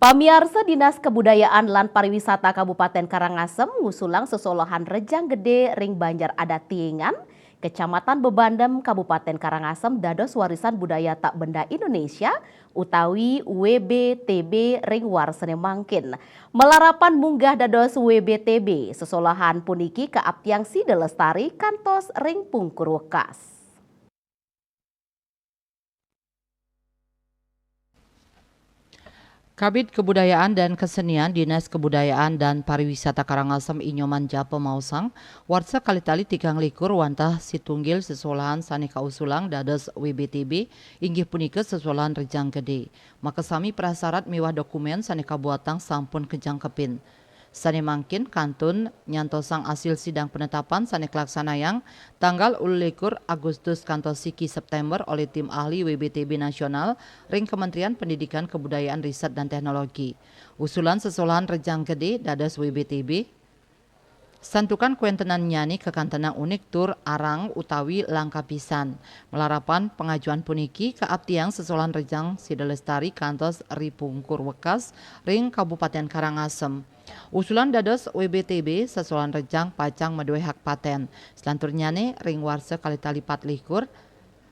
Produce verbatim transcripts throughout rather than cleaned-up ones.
Pamiarsa, Dinas Kebudayaan lan Pariwisata Kabupaten Karangasem ngusulang sesolahan Rejang Gede ring Banjar Adat Tiengan, Kecamatan Bebandem, Kabupaten Karangasem dados warisan budaya tak benda Indonesia utawi W B T B ring warsane mangkin. Malarapan munggah dados W B T B, sesolahan puniki kaaptiang sida lestari kantos ring pungkur wekas. Kabid Kebudayaan dan Kesenian, Dinas Kebudayaan dan Pariwisata Karangasem, I Nyoman Japa maosang, warsa kalih tali tigang likur wantah situnggil sesolahan sane kausulang dados W B T B, inggih punika sesolahan Rejang Gede. Makasami prasarat miwah dokumen sane kabuatang sampun kajangkepin. Sane mangkin kantun nyantosang asil sidang penetapan sane kalaksanayang tanggal ulikur Agustus kantos siki September oleh tim ahli W B T B nasional ring Kementerian Pendidikan, Kebudayaan, Riset, dan Teknologi. Usulan sesolahan Rejang Gede dados W B T B, santukan kawentenannyane kakantenang unik tur arang utawi langka pisan. Malarapan pangajuan puniki kaaptiang sesolahan Rejang sida lestari kantos ri pungkur wekas ring Kabupaten Karangasem. Usulan dados W B T B, sesolahan Rejang pacang madue hak paten. Selanturnyane, ring warsa kalih tali pat likur,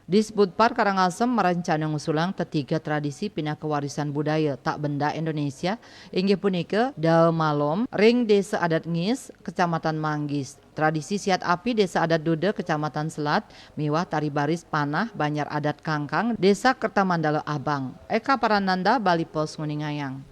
Disbudpar Karangasem marancana ngusulang tetiga tradisi pinaka warisan budaya tak benda Indonesia, inggih punika Dae Malom ring Desa Adat Ngis, Kecamatan Manggis, tradisi siat api Desa Adat Duda, Kecamatan Selat, miwah tari baris panah Banjar Adat Kangkang, Desa Kertamandala Abang. Eka Parananda, Bali Post, nguningayang.